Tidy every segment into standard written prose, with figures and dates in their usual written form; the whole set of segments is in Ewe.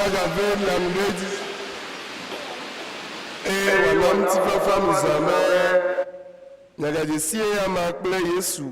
nagave mia nu ɖe edzi, eye wòana ŋutifafa mi zã be miagadze si eyama kple Yesu,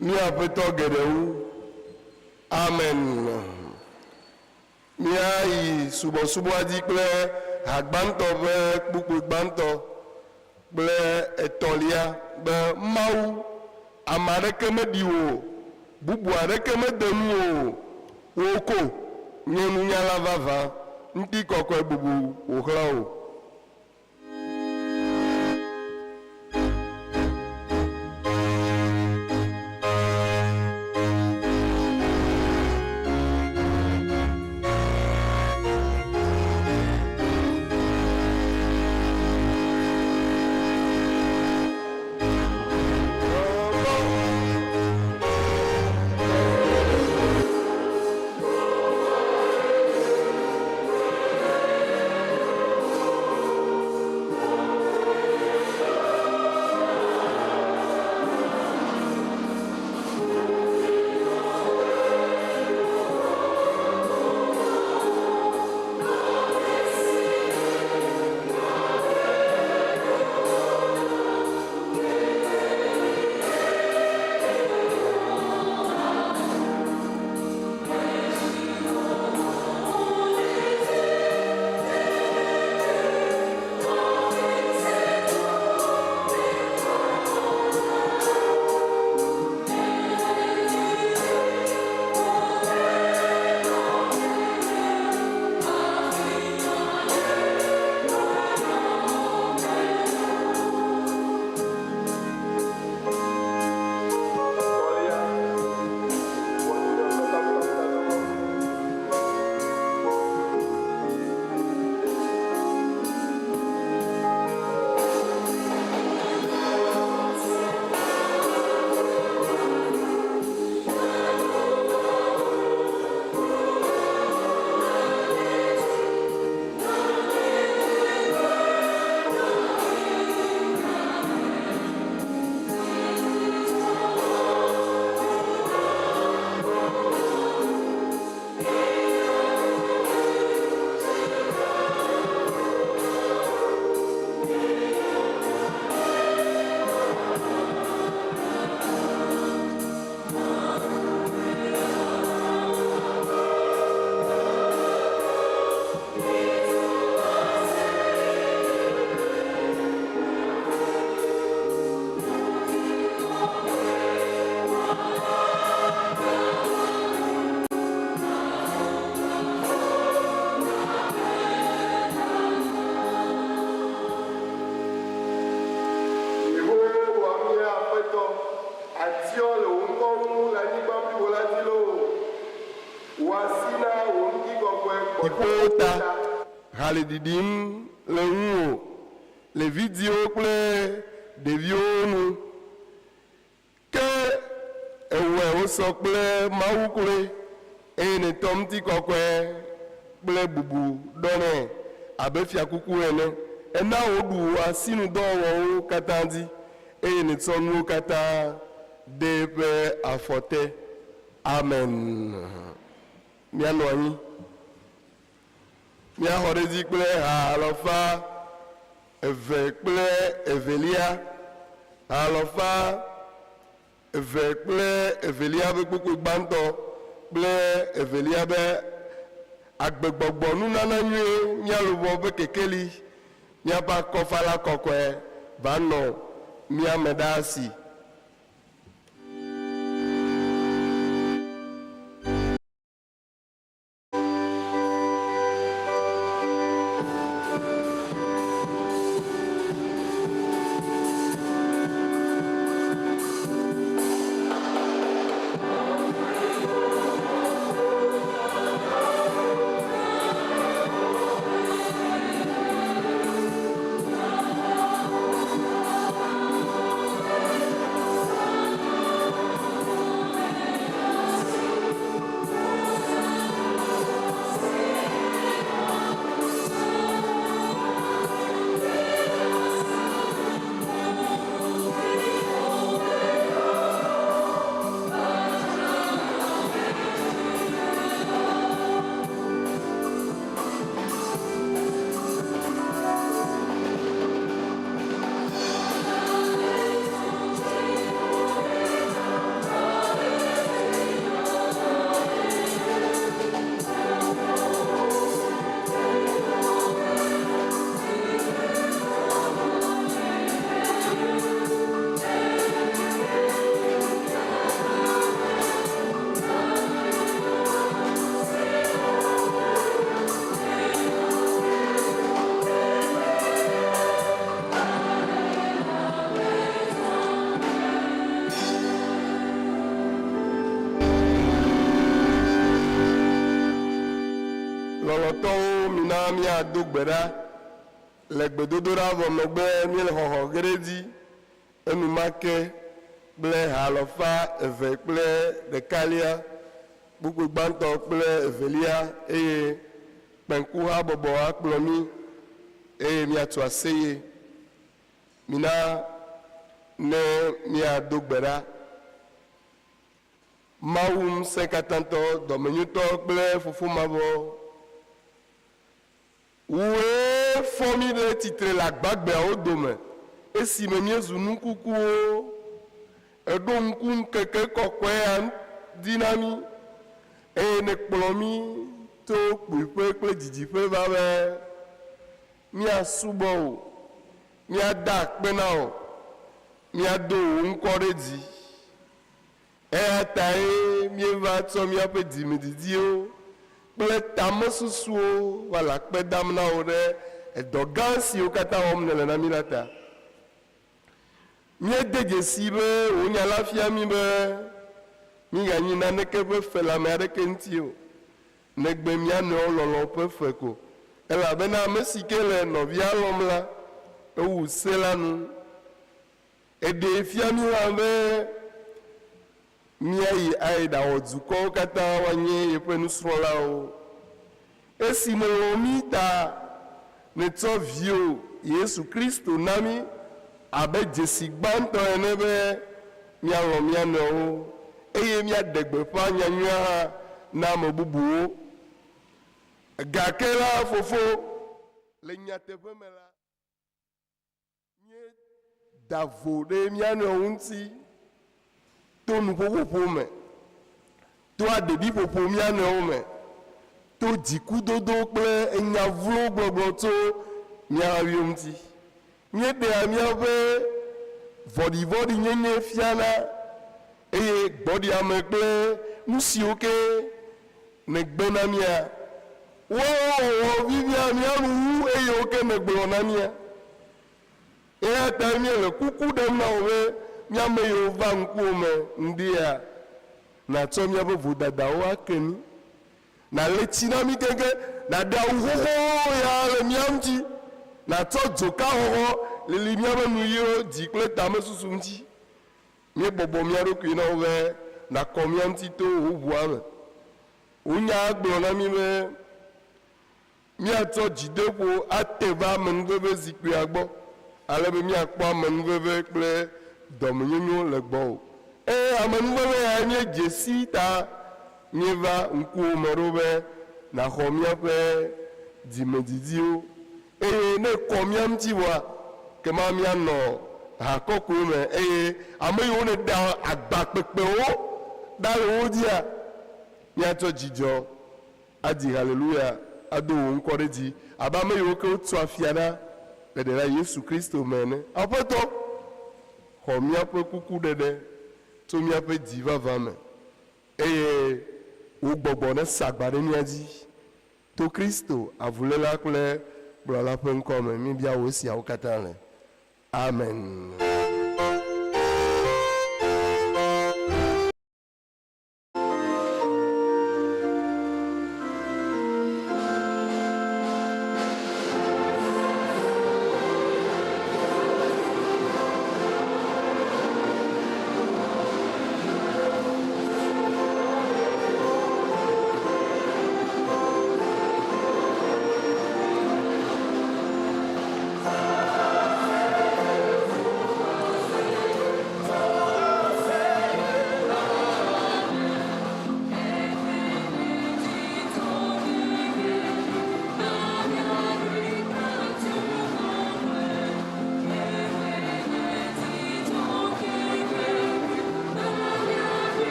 mía Aƒetɔ geɖe wu. Amen. Míayi subɔsubɔa dzi kple ha gbãtɔ ƒe kpukpui gbãtɔ kple etɔ̃lia be, Mawu, ame aɖeke meɖi wò o, bubu aɖeke mede ŋuwò o, wò ko nye nunyala vavã, ŋutikɔkɔe bubu ƒo xlã wò. Yehowa mía Aƒetɔ, atsyɔ̃ le wò ŋkɔ ŋu le anyigba blibo la dzi loo! Wò asi na wò ŋutikɔkɔe kpɔ Dziƒowo ta, ha le ɖiɖim le ŋuwò le vidzĩwo kple ɖeviwo nu. Ke èwɔe wòsɔ kple Mawu kloe, eye nètɔ ŋutikɔkɔe kple bubu ɖɔ nɛ abe fiakuku ene. Èna wòɖu wò asinudɔwɔwɔwo katã dzi, eye nètsɔ nuwo katã de eƒe afɔ te. Amen. Míanɔ anyi. Míaxɔ ɖe edzi kple ha alafa eve kple evelia, ha alafa eve kple evelia ƒe kpukpui gbãtɔ kple evelia be agbegbɔgbɔ nunana nyuie mía luʋɔ ƒe kekeli, míaƒe akɔfala kɔkɔe va nɔ mía me ɖaa si. Lɔlɔ̃tɔwo, mina míado gbe ɖa. Le gbedodoɖa vɔ megbe míele xɔxɔ ge ɖe edzi enumake kple ha alafa eve kple ɖekalia, kpukpui gbãtɔ kple evelia eye kpẽkuhabɔbɔ akplɔ mí eye míatu aseye. Mina ne míado gbe ɖa. Mawu Ŋusẽkatãtɔ, dɔmenyotɔ kple Fofo mavɔ, wòe fɔ mí ɖe tsitre le agbagbeawo dome esime míezu nu kukuwo. Èɖo ŋku ŋkeke kɔkɔe ya dzi na mí, eye nèkplɔ mí to kpuiƒe kple didiƒe va be míasubɔ wò, míada akpe na wò, míado wò ŋkɔ ɖe dzi. Eya tae míeva tsɔ míaƒe dzimedidiwo kple tamesusuwo va le akpe dam na wò ɖe edɔ gã siwo katã wɔm nèle na mí la ta. Míede dzesii be wò Nya la fia mí be míganyi naneke ƒe fe le ame aɖeke ŋuti o, negbe mía nɔewo lɔlɔ̃ ƒe fe ko, elabena ame si ke le nɔvia lɔ̃m la, ewu se la nu. Eɖee fia mí hã be míayi ayi ɖawɔ dukɔwo katã woanye yeƒe nusrɔ̃lawo. Esi nèlɔ̃ mí ta, nètsɔ Viwò Yesu Kristo na mí abe dzesi gbãtɔ ene be míalɔ̃ mía nɔewo eye míaɖe gbeƒã nyanyuia hã na ame bubuwo. Gake la, Fofo, le nyateƒe me la, Míeda vo ɖe mía nɔewo ŋuti to nuƒoƒoƒo me, to aɖeɖiƒoƒo mía nɔewo me, to dzikudodo kple enya vlo gbɔgblɔ tso mía haviwo ŋuti. Míeɖea míaƒe vɔ̃ɖivɔ̃ɖinyenye fiana eye gbɔɖiame kple nu siwo ke nègbe na mía Woawo wɔwɔ vivia mía nu wu eyiwo ke nègblɔ na mía. Eya tae míele kuku ɖem na wò be mía ame yiwo va ŋkuwò me ŋdia, nàtsɔ míaƒe vodadawo ake mí, nàle tsi na mí keŋkeŋ, nàɖe awu xoxowo ya le mía ŋuti, nàtsɔ dzoka xɔxɔ lili míaƒe nuyiwo dzi kple tamesusu ŋuti. Míebɔbɔ mía ɖokui na wò be nàkɔ mía ŋuti to wò ʋua me. Wò nyaa gblɔ na mí be míatsɔ dzideƒo ate va amenuveve zikpuia gbɔ ale be míakpɔ amenuveve kple dɔmenyonyo le gbɔwò. Ẽ, amenuveve yae míedze sii ta míeva ŋkuwò me ɖo be nàxɔ míaƒe dzimedidiwo. Eye ne èkɔ mía ŋuti vɔa, kema míanɔ ha kɔkɔe me eye ame yiwo nèɖea agba kpekpewo ɖa le wo dzia, Míatsɔ dzidzɔ adzi haleluya ado wò ŋkɔ ɖe dzi abe ame yiwo ke wotu afia na le Ɖela Yesu Kristo me ene. Aƒetɔ, xɔ míaƒe kukuɖeɖe tso míaƒe dzi vavã me, eye wò gbɔgbɔ nesa agba ɖe mía dzi. To Kristo, Avuléla kple Kplɔla ƒe ŋkɔ me, míebia wò esiawo katã le. Amen.